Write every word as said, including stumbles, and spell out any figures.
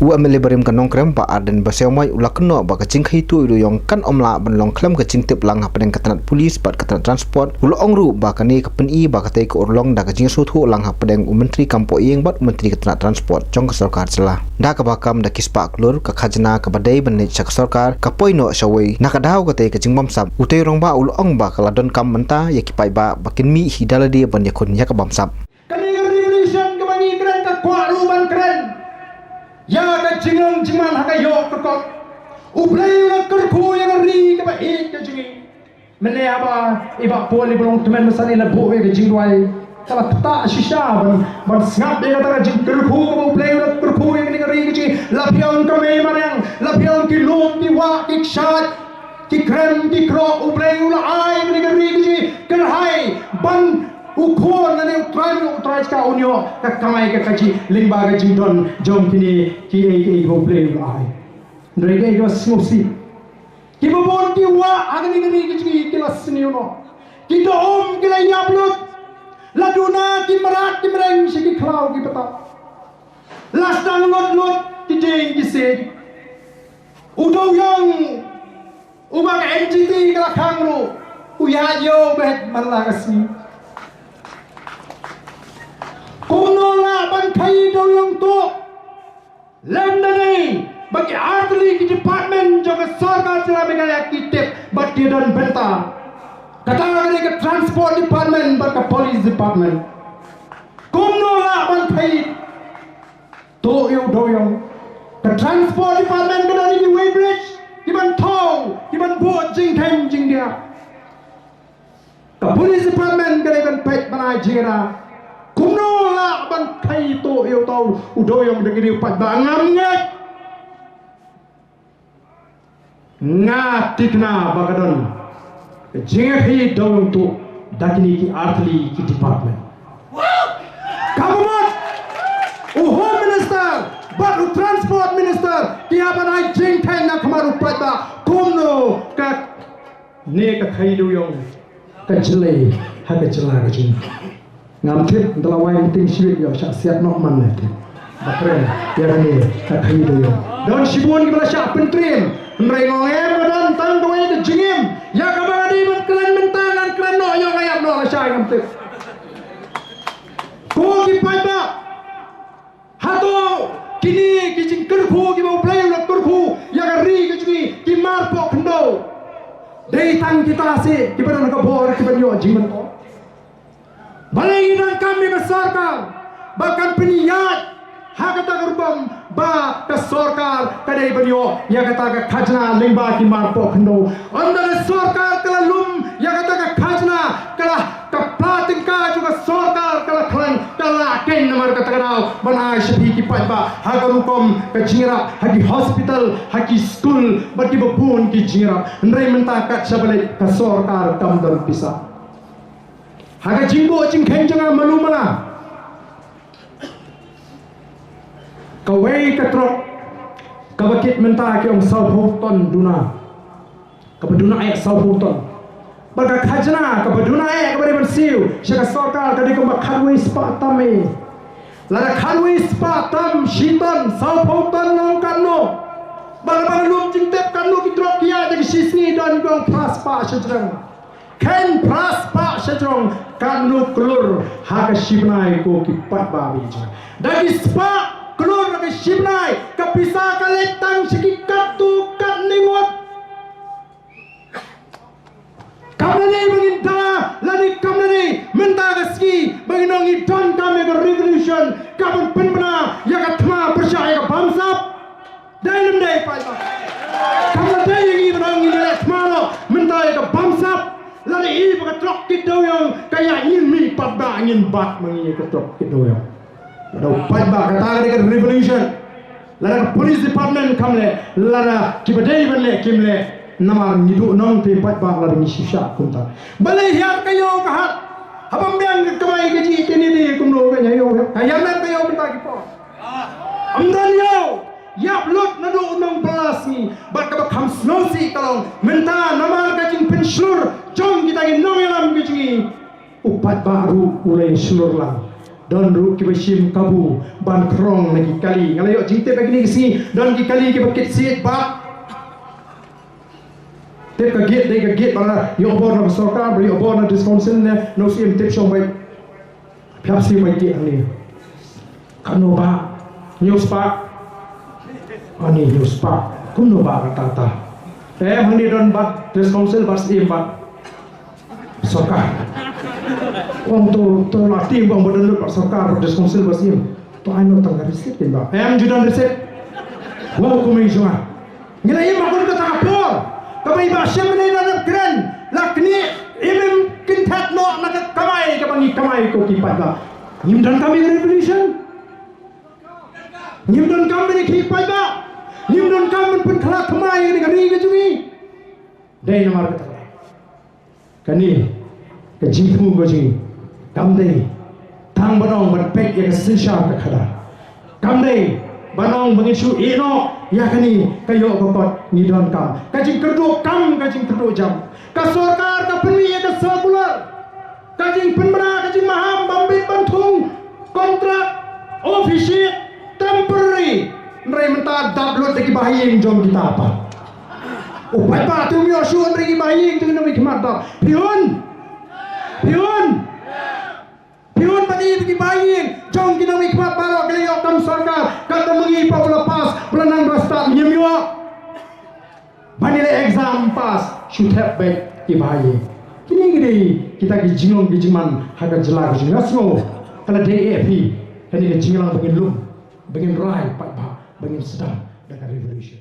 U MLA barim ka Nongkrem, Bah Ardent Basaiawmoit, u la kynnoh ba ka jingkhaii tuh ïa u dewïong kan ym lah ban long khlem ka jingtip lang hapdeng ka tnat police bad ka tnat transport. U la ong ruh ba kane ka pyni ba katei ka urlong da ka jingsngewthuh lang hapdeng u Myntri Kam Pohïing bad u Myntri ka tnat transport jong ka sorkar jylla. Da kaba kam da ki spah klur ka khajna kaba dei ban leit sha ka sorkar ka poi noh shawei. Na ka daw katei ka jingbamsap, utei u rangbah u la ong ba ka la donkam mynta ïa ki paidbah ba kin mih hi da lade ban ïakhun ïa ka bamsap. Kane ka revolution kaba ngi kren, ka kwah ruh ban kren ïa ka jinglong jingman ha ka ïoh ka kot. U Blei u la kyrkhu ïa ka ri kaba ïeit ka jong ngi. Mynne haba i Bah Paul i ba long tymmen basan i la buh ïa ka jingduwai, ka la ktah shisha ban, ban sngap ïa kata ka jingkyrkhu kaba U Blei u la kyrkhu ïa kane ka ri ka jong ngi. La phi ong ka mei mariang, la phi ong ki lum ki wah ki kshaid, ki kren ki krok, U Blei u la ai ïa kane ka ri ka jong ngi. Kyrhai ban u khun lane u trai u trai ka un ïoh ka kamai ka kajih lyngba ka jingdon jong kine kiei kiei ba U Blei u la ai. Hynrei kaei kaba sngewsih, kiba bun ki wah ha kane ka ri ka jong ngi ki la sniew noh. Ki dohum ki la ïap lut. La duna ki mrad ki mreng sha ki khlaw ki btap. La sdang lut lut ki dieng ki siej. U dewïong uba ka NGT ka la khang ruh u ïaid ïew beit man la ka sngi. Kumno lah ban khaii dewïong tuh? Lem da dei ba ki artylli ki department jong ka sorkar jylla Meghalaya ki tip bad ki don bynta. Kata ka dei ka transport department bad ka police department. Kumno lah ban khaii tuh ïa u dewïong? Ka transport department ka don ïa ki weighbridge ki ban thew, ki ban bud jingkheiñ jingdiah. Ka police department ka dei ban peit ban ai jingïada. Kumno lah ban khaii tuh ïa uta u dewïong da ki riew paidbah? Ngam ngeit. Nga thikna ba ka don ka jingkhaii dewïong tuh da kine ki artylli ki department. Ka mut u Home Minister bad u Transport Minister ki hap ban ai jingkheiñ na khmat u paidbah kumno kane ka khaii dewïong ka jlei ha ka jylla ka jong ngi. Ngam tip, ynda la wai meeting shibit ïoh shah siat noh man ne tip. Ba kren ïa kane ka khaii dewïong. Don shibun kiba la shah pyntriem. Hynrei nga ong em, nga don tang kawei ka jingim. Ïa kaba nga dei ban kren mynta ngan kren noh, ïoh nga ïap noh lashai, ngam tip. Ko ki paidbah, hato kine ki jingkyrkhu kiba U Blei u la kyrkhu ïa ka ri ka jong ngi ki marpoh khyndew? Dei tang kita seh kiba don ka bor kiban ïoh jingmyntoi? Balei ngi donkam ïa ka sorkar ba kan pynïaid ha kata ka rukom ba ka sorkar ka dei ban ïoh ïa kata ka khajna lyngba ki marpoh khyndew? Ynda ka sorkar ka la lum ïa kata ka khajna, ka la, ka pla tyngka jong ka sorkar ka la khlaiñ, ka la keiñ namar kata ka daw ban ai sha phi ki paidbah ha ka rukom ka jingïarap ha ki hospital, ha ki skul bad kiba bun ki jingïarap. Hynrei mynta kat shaba leit ka sorkar kam don pisa. Ha ka jingbuh jingkheiñ jong nga malu mala, kawei ka trok kaba kit mynta ki ong sawphew ton duna, kaba duna eh sawphew ton. Bad ka khajna kaba duna eh kaba dei ban siew sha ka sorkar ka dei kumba khatwei spah tam eh. Lada khatwei spah tam, shi ton, sawphew ton, long katno? Bad lada lum jingtip katno ki trok ki ïaid da ki shisngi, don ki ong phra spah shajrong. Kheiñ phra spah shajrong, katno klur ha ka shibnai ko ki paidbah ba ïeit jong nga. Da ki spah klur ha ka shibnai, ka pisa ka leit tang sha ki katto katne ngut. Kam da dei ba ngin da lane kam da dei mynta ka sngi ba ngin ong ngi donkam ïa ka revolution kaban pynbna ïa ka thma pyrshah ïa ka bamsap. Dei ne ym dei paidbah? Kam da dei ïa ngi ban ong ngi leh thma noh mynta ïa ka bamsap. Lada i ba ka trok kit dewïong ka ïaid, ngin mih pat ba ngin bat ma ngi ïa ka trok kit dewïong. Lada u paidbah, kata ka dei ka revolution. Lada ka police department kam leh, lada kiba dei ban leh kim leh, namar ngi duh nongtei paidbah lada ngi shisha kumta. Balei hiar ka ïew ka hat? Haba biang ka kamai ka jingïeit kane dei kumno ka ïew, ka ïanar ka ïew mynta ki por. Ym don ïew, ïap lut naduh u nongpyllait sngi. Bad kaba kham sngewsih ka long mynta namar ka jingpynshlur jong kita ki nongïalam ka jong ngi, u paidbah ruh u la ïashlur lang. Don ruh kiba shim kabu ban khrong na ki kali. Nga la ïoh jingtip ha kine ki sngi, don ki kali kiba kit siej bad tip ka gate, dei ka gate ba la ïoh bor na ka sorkar, ba la ïoh bor na District Council ne na u Syiem, tip shong beit. Phi hap siew beit hangne. Katno ba? Hynñiew spah. Ani hynñiew spah. Kumno ba kata kata? Em, hangne don bad District Council, bad Syiem, bad sorkar. Ong to, to la tim ba ong ba don lut bad sorkar, bad District Council, bad Syiem. To ai noh tang ka receipt kin ba. Em, ju don receipt. Wow, kumne jong nga. Ngi la im ha kata ka por kaba i Bah Shynrang i la dep kren, la knieh, im im kynthet noh na ka kamai kaba ngi kamai ko ki paidbah. Ngim donkam ïa ka revolution. Ngim donkam ïa ki paidbah. Ngim donkam ban pynkhlad thymmai ïa ka ri ka jong ngi. Dei namar kata ka Kane ka jingthmu ka jong ngi kam dei tang ban ong ban peit ïa ka synshar ka khadar. Kam dei ban ong ba ngin shu ïeh noh ïa kane ka ïoh ka kot. Ngi donkam ka jingkyrduh kam, ka jingkyrduh jam. Ka sorkar ka pynmih ïa ka circular, ka jingpynbna, ka jingmaham ban bit ban thung kontrak official temporary. Hynrei mynta dap lut da ki bahaïing jong kita pat. U paidbah te um ïoh shuh hynrei ki bahaïing jong ki nongmihkhmat dap. Phi hun? Phi hun? Phi hun ba ki bahaïing jong ki nongmihkhmat baroh ki la ïoh kam sorkar, katba ma ngi pat ba la pass, ba la nang ba la stad, ngim ïoh. Ba ngi la exam pass, shu thep beit ki bahaïing. Kine ki dei kita ki jinglong ki jingman ha ka jylla ka jong ngi. Nga sngew ka la dei ïa phi kane ka jingïalang ba ngin lum, ba ngin rai paidbah, ba ngin sdang da ka revolution.